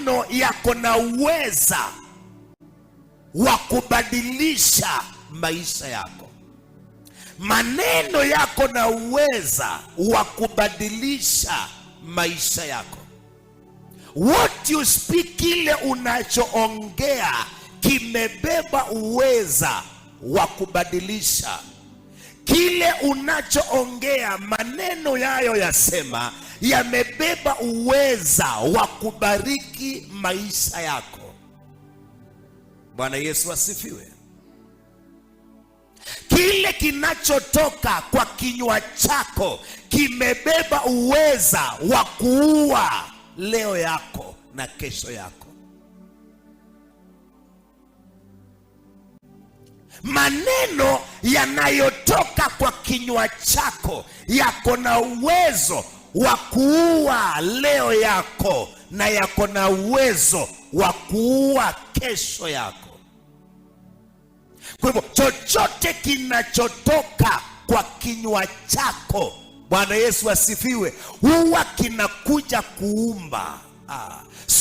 Maneno yako na uweza wa kubadilisha maisha yako. Maneno yako na uweza wa kubadilisha maisha yako. What you speak, kile unachoongea kimebeba uweza wa kubadilisha kile unachoongea. Maneno yayo yasema yamebeba uweza wa kubariki maisha yako. Bwana Yesu asifiwe. Kile kinachotoka kwa kinywa chako kimebeba uweza wa kuua leo yako na kesho yako. Maneno yanayotoka kwa kinywa chako yako na uwezo wa kuua leo yako na yako na uwezo wa kuua kesho yako. Kwa hivyo chochote kinachotoka kwa kinywa chako, Bwana Yesu asifiwe, huwa kinakuja kuumba.